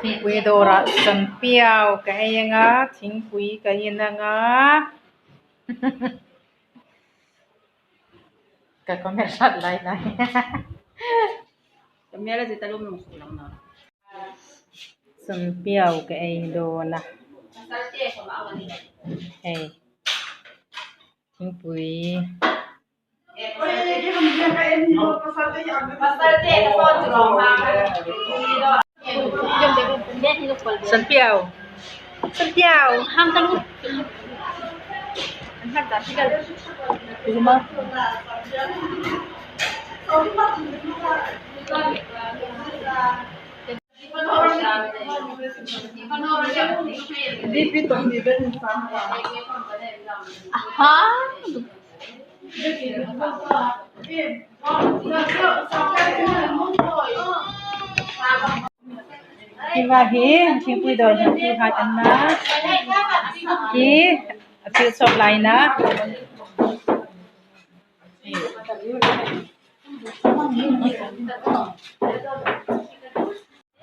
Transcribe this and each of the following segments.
Thingpui dawrah sanpiau ka ei anga thingpui ka in anga ka comment hrat lai lai sanpiau ka ei dawn a hei thingpui. Sanpiau sanpiau Hiva hi thingpui dawr hmuh hi hai an na hi a thil chawp lai na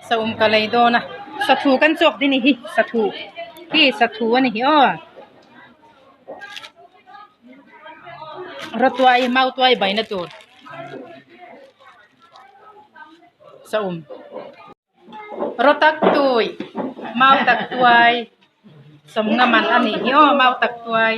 Saum ka lei dawn a sathu kan chawk ding a ni hi sathu hi sathu a ni hi aw rawtuai mautuai baina tur saum rawtak tui mautak tuai sawmnga man a nih hi aw mautak tuai.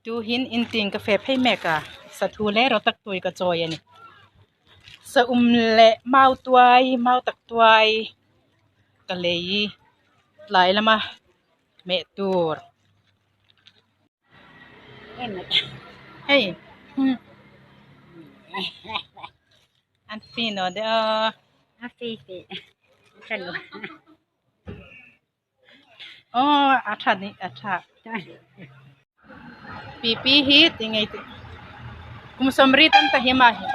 Tuhin intin ka fe phei mek a sathu leh rawtak tui ka chawi a ni saum leh mau tuai mau tak tuai ka lei tlai lama meh tur hei an fin aw deuh a. Aw a tha ni a tha pipi hi ti ngei tih kum sawmri tam ta hi mah hi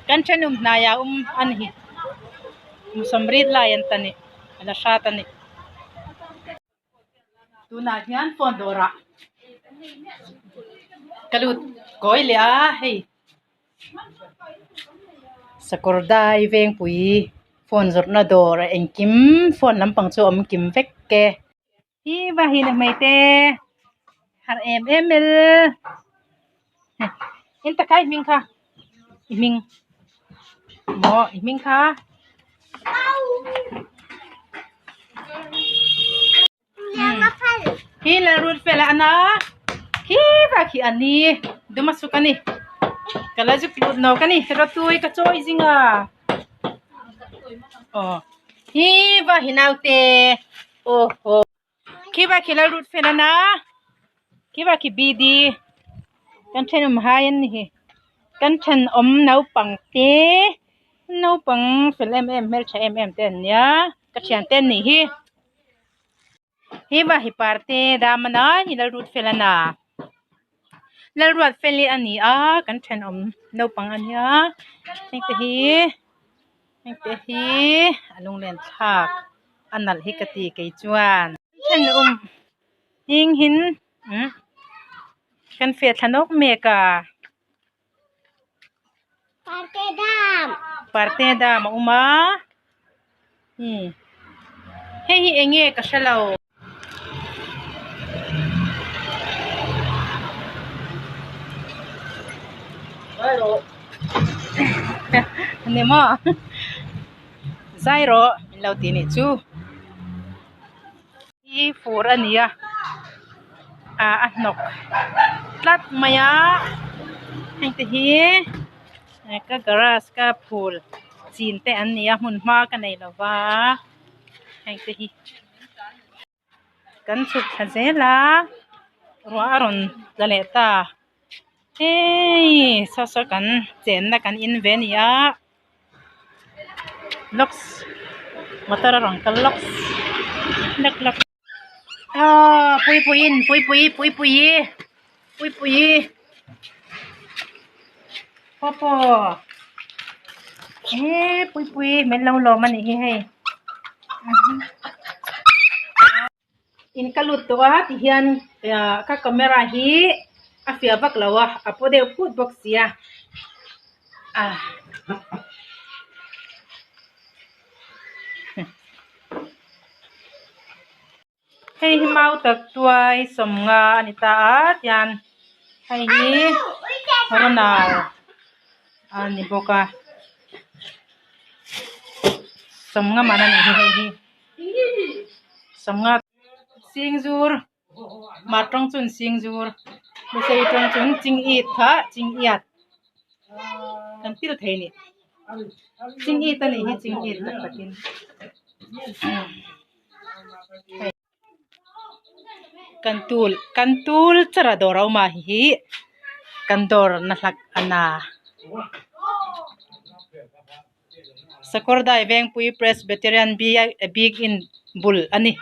kan thenawm hnaiah awm a ni hi kum sawmri lai an ta ni a la hrat a ni. Tunah hian phone dawrah ka lut kawi leh a hei sakawr dai vengpui phone zawrhna dawr a engkim phone lampang chu a awm kim vek e hi va hi na hmei te harh em em el in takai hming kha i hming maw i hming kha. Hi la rut fel a na khi va khi ani duma suk ani kala zuk lut no kani rawtui ka chawi zinga aw hi va hi naute aw ho khi va khi la rut fel a na khi va khi bd kan thenawm hai an ni hi kan thenawm naupang te naupang fel em em hmeltha em em te an nia ka thiante an nih hi hei va hi parte dam a na hi Lalruatfela na Lalruatfeli a ni a kan thenawm naupang a nia heng te hi heng te hi a lunglen thlak a nalh hi ka ti kei chuan thenawm hing hin umm kan feh thla nawk mek a. Parte dam a awm a hei hi eng nge ka hre lo. Ni maw zai rawh min lo ti nih chu hi fur a ni a ah a hnawk tlat mai a heng te hi ka garage ka phul chin te an ni a hmun hma ka nei lo va heng te hi kan chhuk thla zel a ruah a rawn tla leh ta hei saw saw kan chenna kan in ve a ni a. Lux motor a rawn kal lux lek lek aw puipuiin puipui puipuii puipuii pawpaw eee puipui min lo lawm a nih hi hei. In ka lut tawh a tihian ka camera hi a fiah vak lo a a paw deuh phut bawk sia a. Hei hi mau tak tuai sawmnga a ni ta a tian hei hi ronal a ni bawk a sawmnga man a nih hi hei hi sawmnga singzur mah tawng chuan singzur lusei tawng chuan ching it kha ching iat kan til thei a ni ching it a nih hi ching it tak takin. Kan tul kan tul char a dawr a awm a hi kan dawr na hlak a na Sakawrdai Vengpui Presbyterian Bik in bul a ni.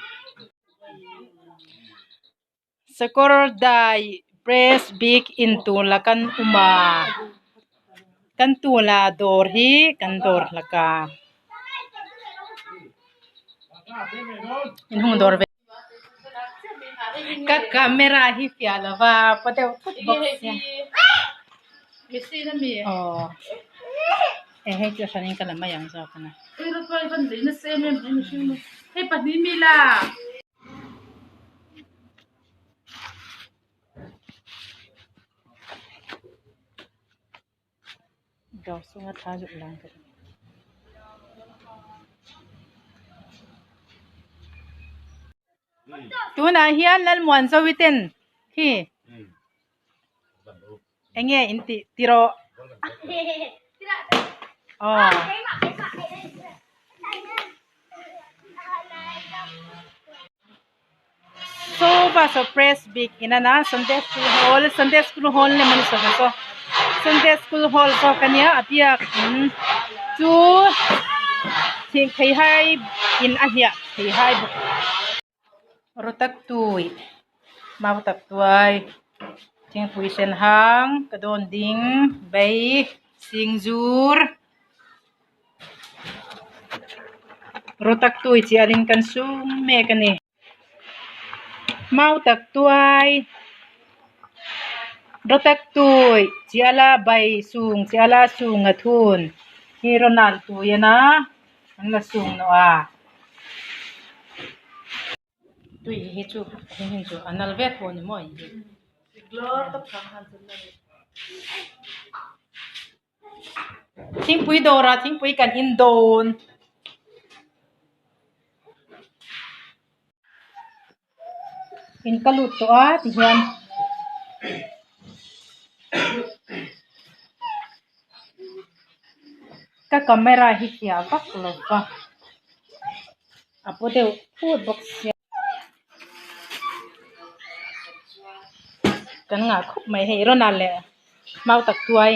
Sakawrdai Press bik in tula kan awm a kan tula dawr hi kan dawr hlak a inhung dawr ve ka camera hi fiah lo va paw deuh thut bawk sia aw e hei chu a hranin ka la mai ang zawk a ni. Dawr chunga thla zuk lang ka ring. Tunah hian Lalmuanzawi ten khi enge in tih tiraw aw. So ba so press big inana Sunday school hall Sunday school hall ne mani so so Sunday school hall so kania abiak in chu thing thei hai in a hliah thei hai bawk rawtak tui mau tak tuai thingpui sen hang ka dawn ding bai sing zur. Rawtak tui chiah in kan sum mek a ni. Mau tak tuai rawtak tui chiah la bai sung chiah la sung a thun hi rawn tui a na an la sung nawh a. Tui hi chu heng hi chu a nal vek pawh a ni maw in hi. Thingpui dawrah thingpui kan in dawn. In ka lut tawh a tihian ka camera hi fiah vak lo va a paw deuh phut bawk sia. Kan ngah khup mai hei rawn ah leh mau tak tuai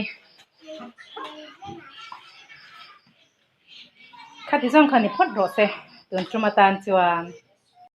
khati zawng kha ni phawt rawh se tun tum atan chuan.